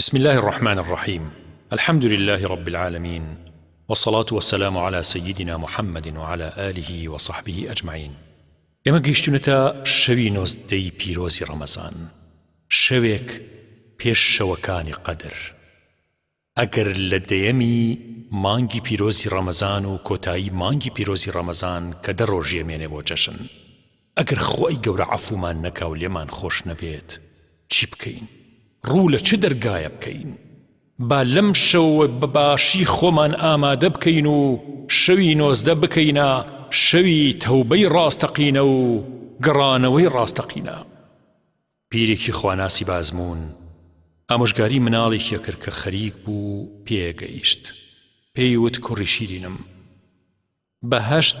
بسم اللە الرحمن الرحیم الحمد للە رب العالمین والصلاة والسلام علی سیدنا محمد وعلی آله وصحبه اجمعین ئێمە گەیشتوینەتە شەوی نۆزدەی پیرۆزی ڕەمەزان شەوێک پێش شەوەکانی قەدر ئەگەر لە دەیەمی مانگی پیرۆزی ڕەمەزان و کۆتایی مانگی پیرۆزی ڕەمەزان کە دە ڕۆژی ئەمێنێ بۆ جەژن ئەگەر خوای گەورە عەفومان نەکا و لێمان خۆش نەبێت چی بکەین؟ ڕوو لە چ دەرگایە بکەین؟ با لەم شەوەوە بە باشی خۆمان ئامادە بکەین و شەوی 19 بکەینە شەوی تەوبەی ڕاستەقینە و گەڕانەوەی ڕاستەقینە. پیرێکی خواناسی بە ئەزموون ئامۆژگاری مناڵێکی ئەکرد کە خەریک بوو پێگەیشت پێی وت کوڕی شیرینم بەهەشت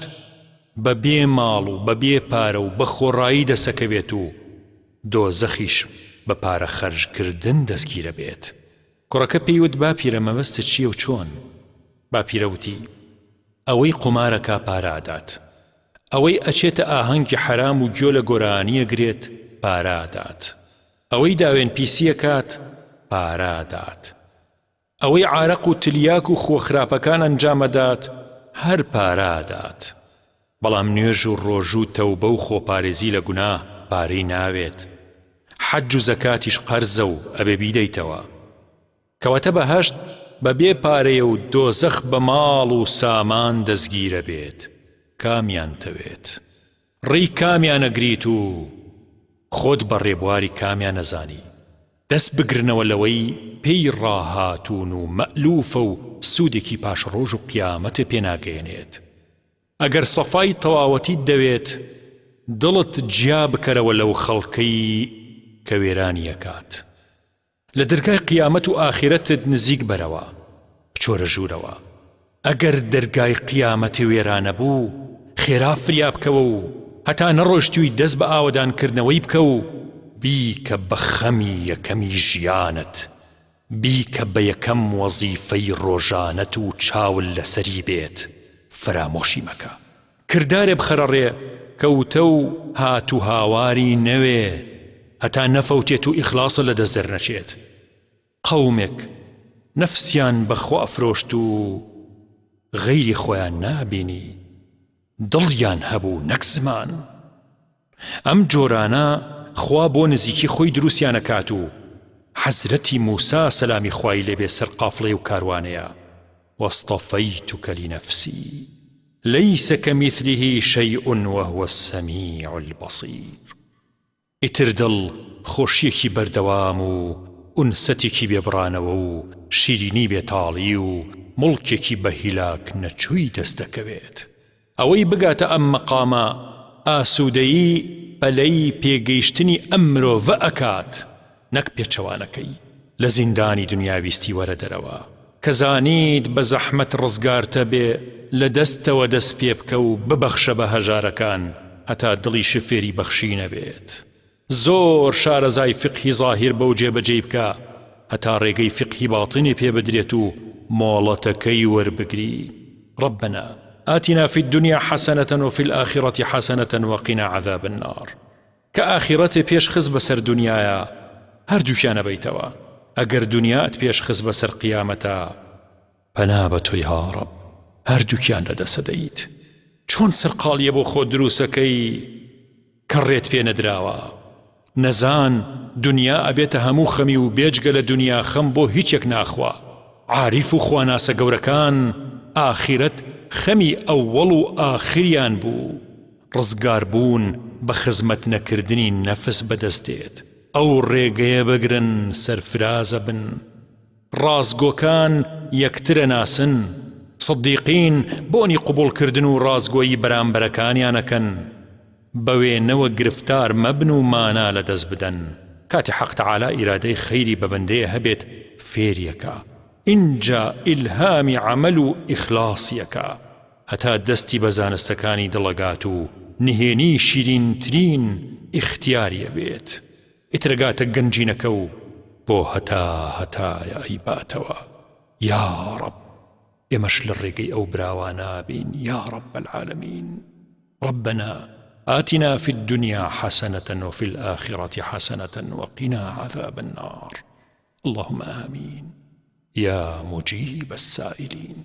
بە بێ ماڵ و بە بێ پارە و بە خۆڕایی دەسەکەوێت و دۆزەخیش بە پارە خەرج کردن دەستگیرەبێت. کوڕەکە پێی وت باپیرە مەبەستت چیە و چۆن؟ باپیرە وتی ئەوەی قومارەکا پارە ئەدات. ئەوەی ئەچێتە ئاهەنگی حەرام و گوێ لە گۆرانی ئەگرێت پارە ئەدات. ئەوەی داوێن پیسی ئەکات پارە ئەدات. ئەوەی عارەق و تلیاک و خووە خراپەکان ئەنجام ئەدات هەر پارە ئەدات. بەڵام نوێژ و ڕۆژوو و تەوبە و خۆپارێزی لە گوناه پارەی ناوێت. حەج و زەکاتیش قەرزە و ئەبێ بیدەیتەوە. کەواتە بەهەشت بە بێ پارەیە و دۆزەخ بە ماڵ و سامان دەستگیرەبێت. کامیانتەوێت؟ ڕێی کامیان ئەگریت و خۆت بە ڕێبواری کامیان ئەزانی؟ دەست بگرنەوە لەوەی پێی ڕاهاتوون و مەئلوفە و سوودێکی پاشەڕۆژ و قیامەتت پێ ناگەیەنێت. ئەگەر سەفای تەواوەتیت دەوێت، دڵت جیا بکەرەوە لەو خەڵکەی کە وێرانی ئەکات. لە دەرگای قیامەت و ئاخیرەتت نزیک بەرەوە، بچۆرە ژوورەوە. ئەگەر دەرگای قیامەت وێرانە بوو، خێرا فریا بکەوە و هەتا نەڕۆیشتووی دەست بە ئاوەدان کردنەوەی بکە و بیکە بە خەمی یەکەمی ژیانت، بیکە بە یەکەم وەزیفەی ڕۆژانەت و چاول لەسەری بێت، فەرامۆشی مەکە. کردارێ بخەرە ڕێ کە وتە و هات و هاواری نەوێ هەتا نەفەوتێت و ئیخلاصت لە دەست دەرنەچێت. قەومێک نەفسیان بە خوا فرۆشت و غەیری خۆیان نابینی، دڵیان هەبوو نەک زمان. ئەم جۆرانە خوا بۆ نزیکی خۆی دروستیان ئەکات و حەزرەتی موسا سەلامی خوای لێ بێ سەرقافڵەی و کاروانەیە، واصطفیتک لنفسی لیس کمثله شیء وهو السمیع البصیر. ئیتر دڵ خۆشیەکی بەردەوام و ئونسەتێکی بێ بڕانەوە و شیرینی بێ تاڵی و موڵکێکی بە هیلاک نەچووی دەست دەکەوێت. ئەوەی بگاتە ئەم مەقامە ئاسوودەیی پەلەی پێگەیشتنی ئەم مرۆڤە ئەکات نەک پێچەوانەکەی. لە زیندانی دنیاویستی وەرە دەرەوە. کە زانیت بە زەحمەت ڕزگارتە بێ لە دەستەوە دەست پێ بکە و ببەخشە بە هەژارەکان هەتا دڵیشت فێری بەخشینە بێت. زۆر شارەزای فیقهی زاهیر بە و جێبەجێی بکە هەتا ڕێگەی فیقهی باتینی پێ بدرێت و مۆڵەتەکەی وەربگری. ربنا آتنا فی الدنیا حسنة وفی الآخرة حسنة وقنا عذاب النار. کە ئاخیڕەتێ پێش خست بەسەر دونیایا هەردووکیان ئەبەیتەوە ئەگەر دونیات پێش خست بەسەر قیامەتا پەنا بە تۆ یاڕەب هەردووکیان لەدەسەدەیت چۆن سەرقاڵیە بۆ خۆت دروسەکەی کە ڕێت پێ نەدراوە نەزان دونیا ئەبێتە هەموو خەمی و بێجگە لە دونیا خەم بۆ هیچێک ناخوا عاریف و خواناسە گەورەکان ئاخیرەت خەمی ئەوەڵ و ئاخریان بوو ڕزگاربوون بە خزمەت نەکردنی نەفس بەدەست دێت، ئەو ڕێگەیە بگرن سەرفرازەبن، ڕاستگۆکان یەکترەناسن، صدیقین بۆنی قبوڵکردن و ڕاستگۆیی بەرامبەرەکانیان ئەکەن، بە وێنەوە گرفتار مەبن و مانا لەدەست بدەن، کاتێ حەق تەعالا ئیرادەی خەیری بە بەندەیە هەبێت فێریەکا، ئینجا ئیلهامی عەمەل و ئیخلاصی ئەکا. هەتا دەستی بە زانستەکانی دڵ ئەگات و نهێنی شیرینترین ئیختیاری ئەبێت ئیتر ئەگاتە گەنجینەکە و بۆ هەتا هەتایە ئەیباتەوە یاڕەب ئێمەش لە ڕێگەی ئەو براوانە بین یاڕەب العالمین ربنا آتنا في الدنيا حسنة وفي الآخرة حسنة وقنا عذاب النار. اللهم آمین یا مجیب السائلین.